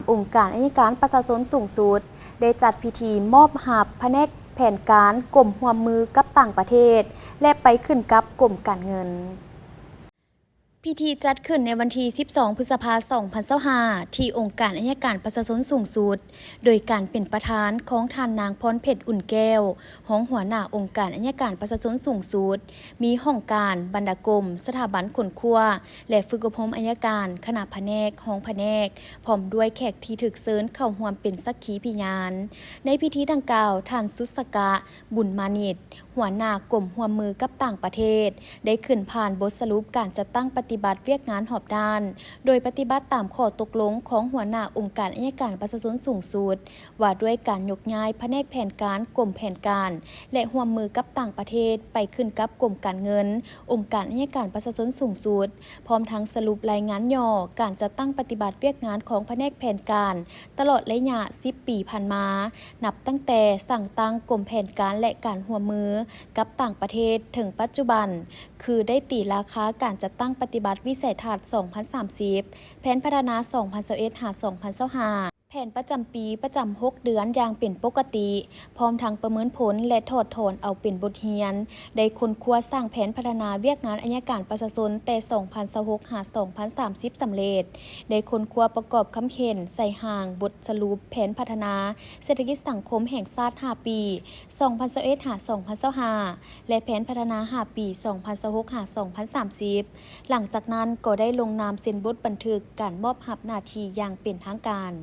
ອົງການໄອຍະການປະຊາຊົນສູງສຸດ ໄດ້ຈັດພິທີມອບຮັບພະແນກແຜນການກົມຮ່ວມມືກັບຕ່າງປະເທດ ແລະ ໄປຂຶ້ນກັບກົມການເງິນ. ພິທີຈັດຂຶ້ນໃນວັນທີສິບສອງ ພຶດສະພາ ສອງພັນຊາວຫ້າ ທີ່ອົງການໄອຍະການປະຊາຊົນສູງສຸດ ໂດຍການເປັນປະທານຂອງທ່ານນາງ ພອນເພັດ ອຸ່ນແກ້ວ, ຮອງຫົວໜ້າອົງການໄອຍະການປະຊາຊົນສູງສຸດ, ມີຫ້ອງການ, ບັນດາກົມ, ສະຖາບັນຄົ້ນຄວ້າ ແລະ ຝຶກອົບຮົມໄອຍະການ, ຄະນະພະແນກ, ຮອງພະແນກ, ພ້ອມດ້ວຍແຂກທີ່ຖືກເຊີນເຂົ້າຮ່ວມເປັນສັກຂີພິຍານ. ໃນພິທີດັ່ງກ່າວ, ທ່ານ ສຸດສະກະ ບຸນມານິດ, ຫົວໜ້າກົມຮ່ວມມືກັບຕ່າງປະເທດ ໄດ້ຂຶ້ນຜ່ານບົດສະຫຼຸບການຈັດຕັ້ງປະຕິບັດວຽກງານຮອບດ້ານ, ໂດຍປະຕິບັດຕາມຂໍ້ຕົກລົງຂອງຫົວໜ້າອົງການໄອຍະການປະຊາຊົນສູງສຸດ ວ່າດ້ວຍການຍົກຍ້າຍພະແນກແຜນການ, ກົມແຜນການ ແລະ ຮ່ວມມືກັບຕ່າງປະເທດ ໄປຂຶ້ນກັບກົມການເງິນ, ອົງການໄອຍະການປະຊາຊົນສູງສຸດ, ພ້ອມທັງສະຫຼຸບລາຍງານຫຍໍ້ການຈັດຕັ້ງປະຕິບັດວຽກງານຂອງພະແນກແຜນການ ຕະຫຼອດໄລຍະສິບປີຜ່ານມາ, ນັບຕັ້ງແຕ່ສ້າງຕັ້ງກົມແຜນການ ແລະ ການຮ່ວມມືກັບຕ່າງປະເທດເຖິງປັດຈຸບັນ, ຄືໄດ້ຕີລາຄາການຈັດຕັ້ງປະຕິບັດວິໄສທັດສອງພັນສາມສິບ, ແຜນພັດທະນາສອງພັນຊາວເອັດ ຫາ ສອງພັນຊາວຫ້າ, ແຜນປະຈຳປີປະຈຳຫົກເດືອນຢ່າງເປັນປົກກະຕິ, ພ້ອມທັງປະເມີນຜົນ ແລະ ຖອດຖອນເອົາເປັນບົດຮຽນ, ໄດ້ຄົ້ນຄວ້າສ້າງແຜນພັດທະນາວຽກງານໄອຍະການປະຊາຊົນແຕ່ສອງພັນຊາວຫົກ ຫາ ສອງພັນສາມສິບສຳເລັດ, ໄດ້ຄົ້ນຄວ້າປະກອບຄຳເຫັນໃສ່ຮ່າງບົດສະຫຼຸບແຜນພັດທະນາເສດຖະກິດສັງຄົມແຫ່ງຊາດຫ້າປີ ສອງພັນຊາວເອັດ ຫາ ສອງພັນຊາວຫ້າ ແລະ ແຜນພັດທະນາຫ້າປີ ສອງພັນຊາວຫົກ ຫາ ສອງພັນສາມສິບ. ຫຼັງຈາກນັ້ນກໍໄດ້ລົງນາມເຊັນບົດບັນທຶກການມອບຮັບໜ້າທີ່ຢ່າງເປັນທາງການ.